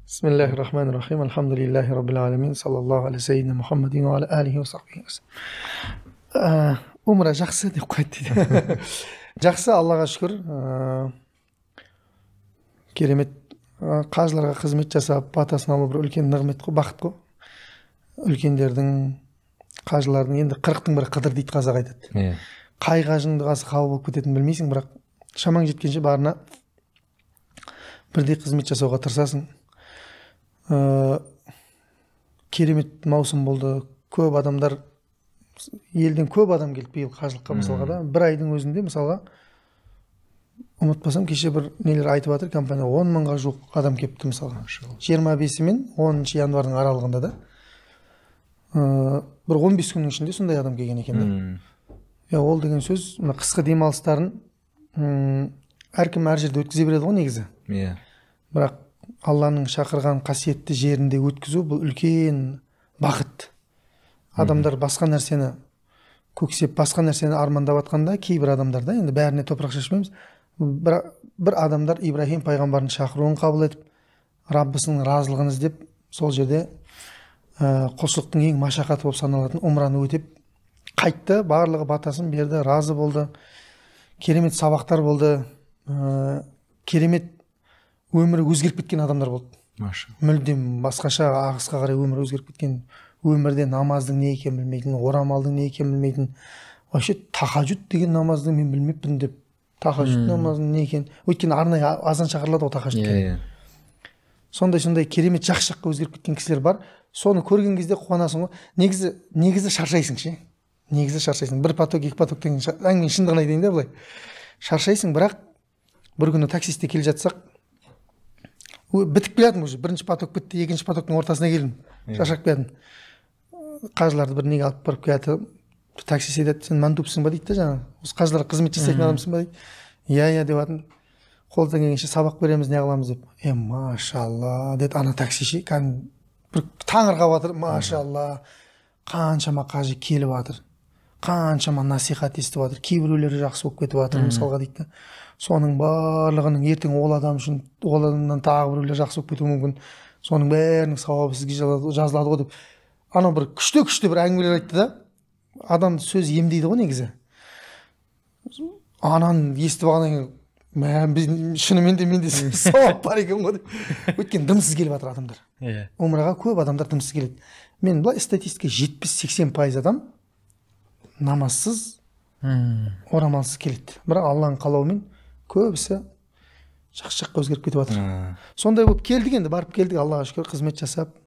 Бисмиллахи рахмани рахим. Альхамдулиллахи раббил аламин. Саллаллаху аля сайидина Мухаммадин ва аля алихи ва сахбихи. Умра жақсы деп қойды дейді. Жақсы, Аллаға шүкір. Керемет қажыларға қызмет жасап, батасын алу бір үлкен нығмет қой, бақыт қой. Үлкендердің, қажылардың, енді 40-тың бірі қыдыр дейді, қазақ айтады. Иә. Қай қажының дұғасы қабыл болып кететінін білмейсің, бірақ шамаң жеткенше барына бірдей қызмет жасауға тырысасың. Керемет маусым болды. Көп адамдар, елден көп адам келді биыл қажылыққа мысалға да. Бір айдың өзінде мысалға, ұмытпасам, кеше бір нелер айтып жатыр компания, 10 мыңға жуық адам келіпті мысалға. 25-і мен 10 январьдың аралығында да. Бір 15 күннің ішінде сондай адам келген екен да. Ja, ол деген сөз, мына қысқы демалыстарын әркім әр жерде өткізе береді ғой негізі. Иә. Бірақ Алланың шақырған қасиетті жерінде өткізу бұл үлкен бақыт. Адамдар басқа нәрсені көксеп, басқа нәрсені армандап жатқанда, кейбір адамдар да, енді бәріне топырақ шашпаймыз, бір адамдар Ибраһим пайғамбардың шақыруын қабыл етіп, Раббысының разылығын іздеп, сол жерде құлшылықтың ең машақаты болып саналатын умраны өтеп қайтты, барлығы батасын берді, разы болды. Керемет сабақтар болды, керемет өмірі өзгеріп кеткен адамдар болды. Машалла. Мүлдем басқаша ағысқа қарай өмірі өзгеріп кеткен, өмірде намаздың не екенін білмейтін, орамалдың не екенін білмейтін, вообще тахажуд деген намазды мен білмеппін деп, тахажуд намазының не екенін, өйткені арнайы азан шақырылады ғой тахажудке. Иә. Сондай керемет жақсы жаққа өзгеріп кеткен кісілер бар. Соны көрген кезде қуанасың ғой. Негізі шаршайсың ше. Негізі шаршайсың. Бір поток, екі поток деген әңгіменің шындығын айтайын да былай. Шаршайсың, бірақ бір күні таксистте келе жатсақ, бітіп келатырмын уже. Бірінші поток бітті, екінші потоктың ортасына келдім. Шаршап келатырмын. Қажыларды бір неге алып барып келатыр. Таксист айтады, сен мандупсың ба дейді да жаңағы. Осы қажыларға қызмет жасайтын адамсың ба дейді. Иә, иә деп жатырмын. Қолдан келгенше сабақ береміз, не қыламыз деп. Машалла деді ана такси ше, кәдімгі бір таңырқап жатыр. Машалла, қаншама қажы келіп жатыр, қаншама насихат естіп жатыр, кейбіреулері жақсы болып кетіп жатыр мысалға дейді да. Соның барлығының ертең ол адам үшін, ол адамнан тағы біреулер жақсы болып кетуі мүмкін, соның бәрінің сауабы сізге жазылады ғой деп. Анау бір күшті-күшті бір әңгімелер айтты да. Адам сөз емдейді ғой негізі. Ананы естіп алғаннан кейін, мә, біз шынымен де менде сауап бар екен ғой деп. Өйткені дымсыз келіп жатыр адамдар. Иә. Умраға көп адамдар дымсыз келеді. Мен былай статистика 70-80% адам намазсыз, орамалсыз келеді. Бірақ Алланың қалауымен көбісі жақсы жаққа өзгеріп кетіп жатыр. Сондай болып келдік енді, барып келдік, Аллаға шүкір, қызмет жасап.